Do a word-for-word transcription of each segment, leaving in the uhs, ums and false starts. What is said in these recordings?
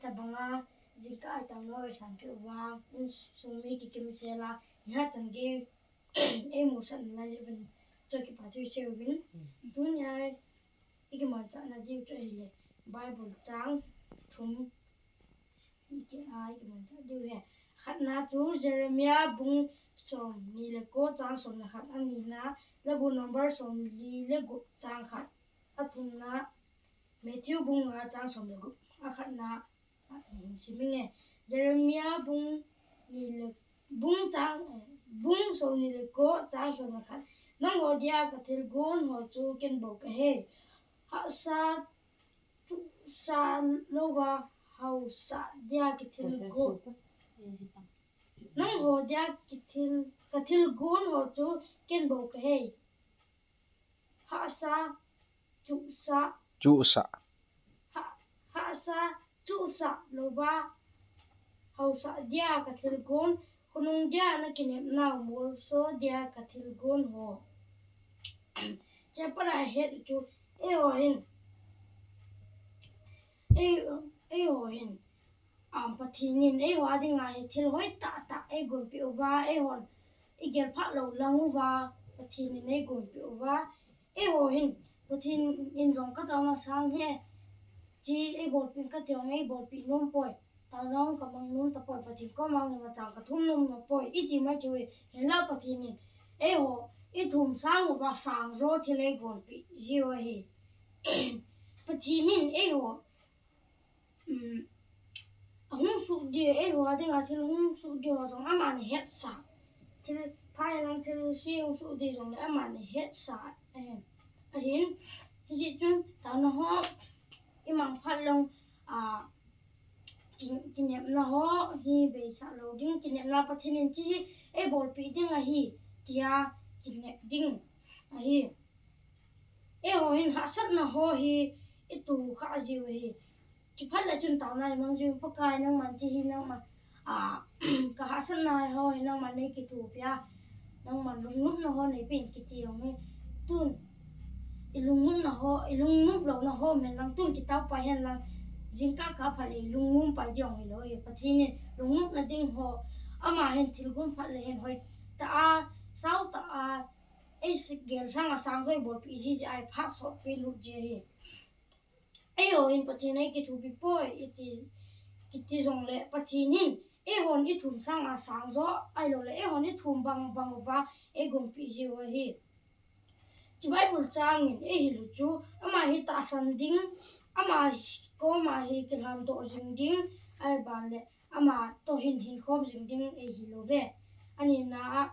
Tabanga jingkah a tang noi san ki uva, insung mi kikim sela, nia chan gei, ei mu san na ji vin, cho ki pa thui se vin. Tunia i kiman cha na diu cho hile, Bible chang thum i ki ai kiman cha diu he. Khatna chu Jeremiah bung som ni le ko chang som le khat, anina, Labu number som li le gup chang khat, athumna, Matthew bung nga chang som le gup, akhatna, a, hin siminge. Jeremiah bung ni le, bung chang, eh, bung som ni le ko chang som le khat. Nangho dia ka thilgon ho chu ken bou ka he. Hahsa, chuhsa louva, haosa dia ka thilgon. Nangho dia ka thil, ka thilgon ho chu ken bou ka he. Hahsa, chuhsa. Chuhsa. Ha, hahsa, chuhsa louva, haosa dia ka thilgon, khonung dia na kinepna molso dia ka thilgon ho. Chapter a het chu, eiho hin, ei, eiho hin, um, Pathen in eiho a dinga hi thil hoi tah tah eigonpeh uva, eihon igel phat lou lang uva, Pathen in eigonpeh uva, eiho hin, Pathen in jong ka taona sang he, chi eibolpeh in ka ti jong eibolpeh nom poi, taona jong ka mang nom tapoi, Pathen koma imacha ka thum nom tapoi, iti mai thei uve, hinla Pathen in eiho ithum sang uva sangjo thil eigonpeh jiu ahi. Pathen in eiho, um, ahung soh ding, eiho a dinga thil hung soh ding ho jong aman ahetsah. Thil pha hilang thil se hung soh ding jongle aman ahetsah. Ahin, ahin, hijeh chun taona ho imang phat lou, a, ki, kinepna ho hi beisah lou ding, kinepna Pathen in chi hi eibolpeh ding ahi, tia kinep ding ahi. Eiho hin hahsatna ho hi itoh khah jiu ahi. Chuphat le chun taona imang jiu, Pakai nangman chi hi nangman, a, ka hahsatna ho hi nangman neikithopi a, nangman lungnopna ho neipeh in kiti jong hi. Tun, ilungnopna ho, ilungnop louna ho um hen lang, tun kitaopai hen lang, jingkah kah phat le ilungnom pai ding jong hilou ahi. Pathen in lungnopna ding ho, ama hin thilgon phat le hin hoi tah a, sao tah a, eigel sanga sangjo eibolpeh ji jeh a phat sotpi lut ji ahi. Eiho hin Pathen in eikithopi poi iti, kiti jongle Pathen hin eihon ithum sanga sangjo, ahiloule eihon ithum bang bang uva eigonpeh jiu ahi. Chu Bible chang in eihil u chu, ama hi tahsan ding, ama koma hi kilhandoh jing ding, ahibanle ama toh hin hinkhom jing ding eihil uve. Anina a,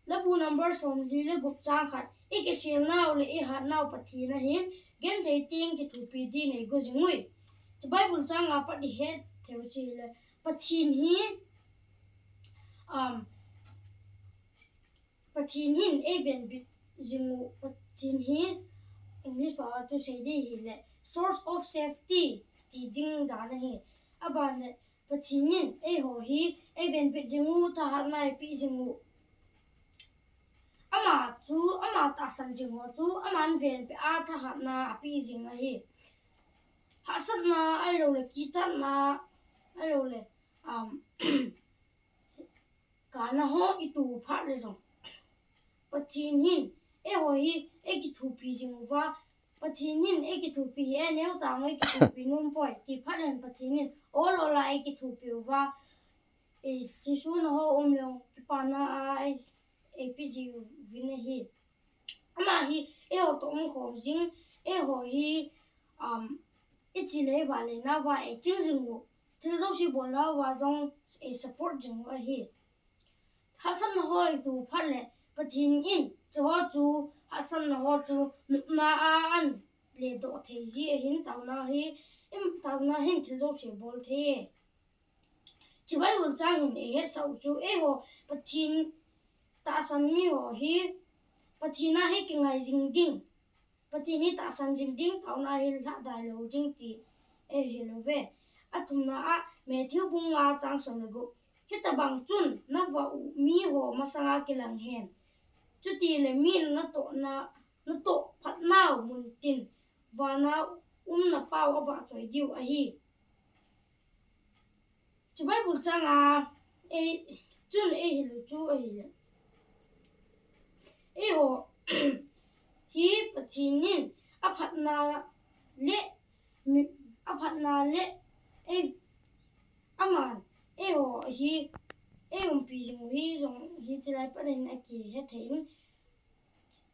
Labu number somli le gup chang khat, ikiselnau le ihatnau Pathen ahin, genthei teng kithopi din eigo jing uve. Chu Bible chang a pat ihet theiu chu hile, Pathen hi, um, Pathen hin eivenbit jing u, Pathen hi English pao a chu sei ding hile, source of safety ti ding dan ahi. Abanle, Pathen in eiho hi eivenbit jing u, thahatna eipeh jing u. Ama chu, ama tahsan jing ho chu, aman venbit a thahatna apeh jing ahi. Hahsatna ahiloule, kichatna ahiloule, um, kana ho itoh phat le jong, Pathen hin eiho hi eikithopi jing uva, Pathen hin eikithopi hi, aneo chang eikithopi nom poi, ti phat le hin Pathen in ol ol a eikithopi uva, e, Jesu na ho um leng kipana a ei, eipeh jiuvin ahi. Ama hi eiho toh umkhom jing, eiho hi, um, ichi le vale nauva eiching jing u, thil jouse bolnauva jong eisupport jing u ahi. Hahsatna ho itoh phat le Pathen in chuho chu, hahsatna ho chu nopna a ahin ledoh thei ji ahin, taona hi, im, taona hin thil jouse bol thei e. Chu Bible chang hin eihetsah u chu, eiho Pathen tahsan miho hi Pathen a hi kingai jing ding, Pathen hi tahsan jing ding, taona hi lhahdai lou ding ti eihil uve. Athumna a, Matthew bung nga chang som le gup, hitobang chun navah u miho masanga kilang hen. Chutile min natohna, natoh phatnau muntin vana um napau avahchoi diu ahi. Chu Bible chang a ei chun ei hilu chu ahile, eiho hi Pathen in aphatna le mi, aphatna le ei aman eiho hi ei umpi jing hi jong hi chilai panin akihe thei in,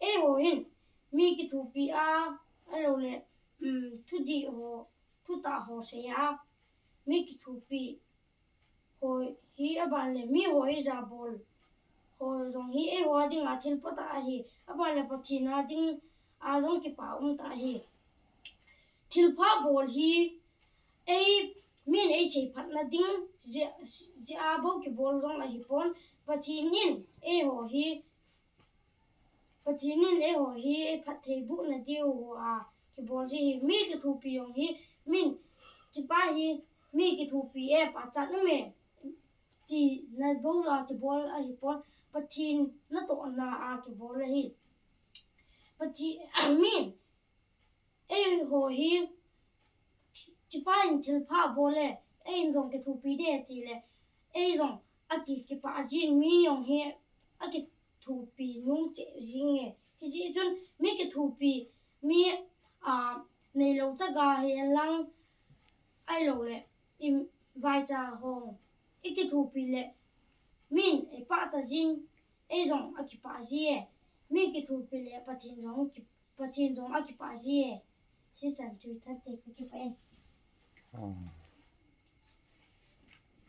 eiho hin mi kithopi a, alou le um, thudih ho, thutah ho sei a, mi kithopi ho hi aban le mi ho hi jabol ho jong hi eiho a dinga thil patah ahi, aban le Pathen a ding a jong kipa um tah ahi. Thilpha bol hi ei min ei seiphatna ding jeh a bou kibol jong ahipon, Pathen in eiho hi Pathen in eiho hi ei phattheibohna diu a kibol ji hi. Mi kithopi jong hi min, chupa hi mi kithopi e, pachat um e tina bou a kibol ahipon, Pathen natohna a kibol ahi. Pathen, min eiho hi chupa in thilpha bol e, eiin jong kithopi de tile, ei jong aki, kipah jin, mi jong hi akithopi nom cheh jing e. Hijeh chun mi kithopi, mi a neilou chaga hihen lang, ahilou le i vaicha ho ikithopi le min eipachat jin, ei jong akipah ji e. Mi kithopi le Pathen jong ki, Pathen jong akipah ji e. Hichan chu thante kakipah e.